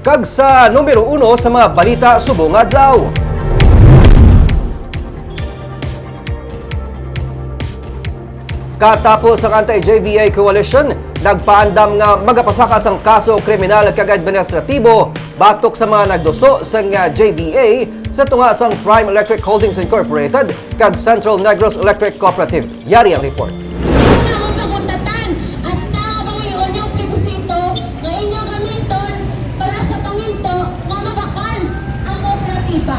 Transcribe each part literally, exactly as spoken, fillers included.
Kag sa numero uno sa mga balita subong adlaw. Katapos ang Anti-J V A Coalition, nagpaandam nga magapasaka sang kaso kriminal kag administratibo batok sa mga nagduso sang, ah, J V A sa tunga sang Prime Electric Holdings Incorporated kag Central Negros Electric Cooperative. Yari ang report. Wala akong pagkutatan. Hasta mawion yung plebisito nga inyo gamiton para sa panginto nga mabakal ang kooperatiba.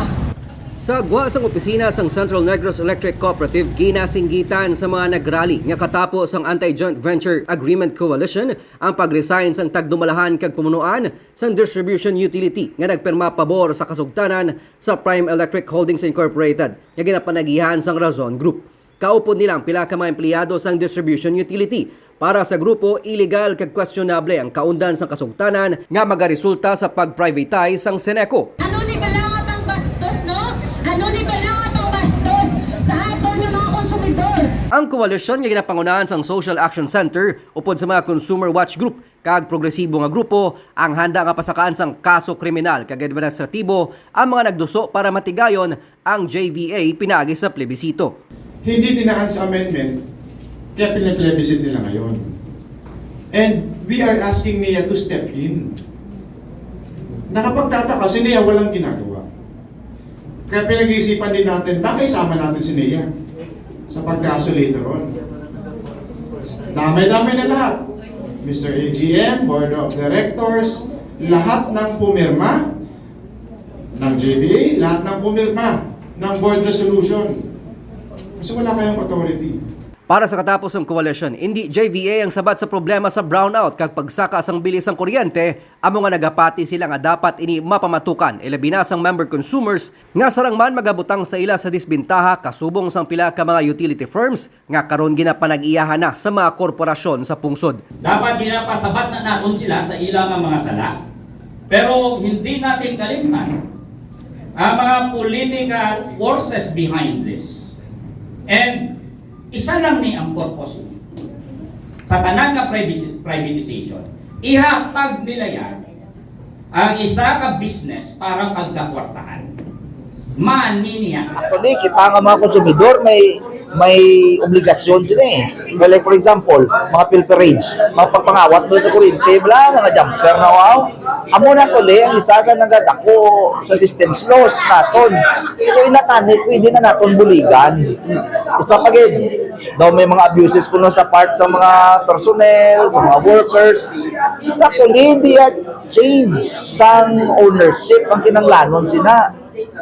Sa gwa sang opisina sang Central Negros Electric Cooperative, ginasinggitan sa mga nagrally nga katapos ang Anti-Joint Venture Agreement Coalition ang pag-resign sang tagdumalahan kag pumunuan sang distribution utility nga nagpirma pabor sa kasugtanan sa Prime Electric Holdings Incorporated nga ginapanagihan sang Razon Group. Kaupod nila ang pila ka mga empleyado sang distribution utility. Para sa grupo, iligal kag questionable ang kaundan sang kasugtanan nga magaresulta sa pag-privatize sang Ceneco. Ano ni bala nga pangbastos, no? Ano ni bala nga pangbastos sa aton nga mga konsumidor? Ang koalisyon nga ginapangunahan sang Social Action Center upod sa mga Consumer Watch Group kag progresibo nga grupo ang handa nga pasakaan sang kaso kriminal kag administratibo ang mga nagduso para matigayon ang J V A pinaagi sa plebisito. Hindi tinaan sa amendment, kaya pinaplebiscite nila ngayon. And we are asking N E A to step in. Nakapagtataka si N E A, walang ginagawa. Kaya pinag-iisipan din natin, baka isama natin si N E A sa pagkaso later on. Damay-damay na lahat. Mister A G M, Board of Directors, lahat ng pumirma ng J V A, lahat ng pumirma ng board resolution. Kasi wala kayong authority. Para sa katapos sang koalisyon, indi J V A ang sabat sa problema sa brownout kag pagsaka sang bilis sang kuryente, amo nga nagapati sila nga dapat ini mapamatukan, ilabi na sang member consumers nga sarang man magabutang sa ila sa disbentaha kasubong sang pila ka mga utility firms nga karon ginapanag-iyahan na sa mga korporasyon sa pungsod. Dapat ginapasabat na naton sila sa ila nga mga sala. Pero hindi natin kalimtan ang mga political forces behind this. And isa lang ni ang purpose ini. Sa tanan nga privacy- privatization, ihatag nila yan ang isa ka business para pagkakwartahan. Money niya. Actually, kita nga mga konsumidor may may obligasyon sila eh. Kaya like for example, mga pilferage, mga pagpangawat mo sa kuryente, bla, mga jumper na wow. Amo na actually ang isa sa nagadako sa systems loss naton. So inatani, pwede na naton buligan. Isa pa gid, daw may mga abuses kuno sa part sa mga personnel, sa mga workers. Actually, hindi change sang ownership ang kinanglanon sina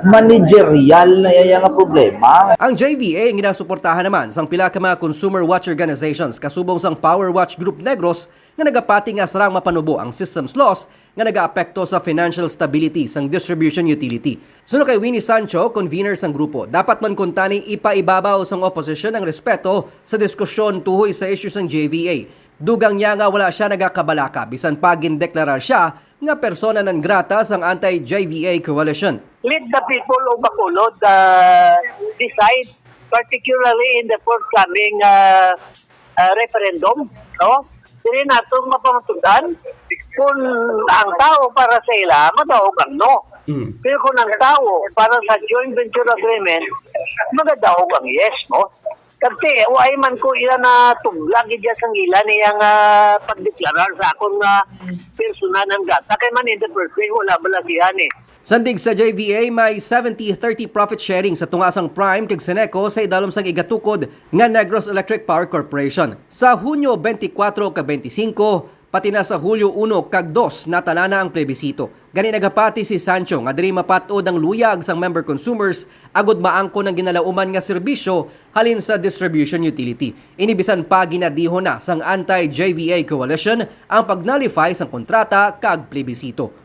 managerial na iya nga problema. Ang J V A ang ginasuportahan naman sang pila ka mga consumer watch organizations kasubong sang Power Watch Group Negros nga nagapati nga sarang mapanubo ang systems loss nga nagaapekto sa financial stability sang distribution utility. Suno kay Winnie Sancho, convener sang grupo, dapat man kuntani ipaibabaw sang oposisyon ang respeto sa diskusyon tuhoy sa isyu sang J V A. Dugang niya nga wala sia nagakabalaka bisan pa gindeklarar sia nga persona non grata sang anti-J V A coalition. Let the people of Bacolod uh, decide, particularly in the forthcoming uh, uh, referendum. No? Dili nato mapamatud-an kung ang tao para sa ila, madaog ang no. Mm. Pero kung ang tao para sa joint venture agreement, magadaog ang yes, no? Kasi wala man ko ila na tublag gid sang ila niyang uh, pagdeklarar sa akong uh, personal nga data. Kay man in the first place, wala ba lagi yan eh. Sandig sa J V A, may seventy thirty profit sharing sa tunga sang Prime kag Ceneco sa idalom sang igatukod nga Negros Electric Power Corporation. Sa Hunyo twenty-four kag twenty-five, pati na sa Hulyo uno kag dos, natalana ang plebisito. Gani nagapati si Sancho nga diri mapat-od ang luyag sang member consumers agud maangkon ang ginalauman nga serbisyo halin sa distribution utility. Ini bisan pa ginadihon na sang anti-J V A coalition ang pag-nullify sang kontrata kag plebisito.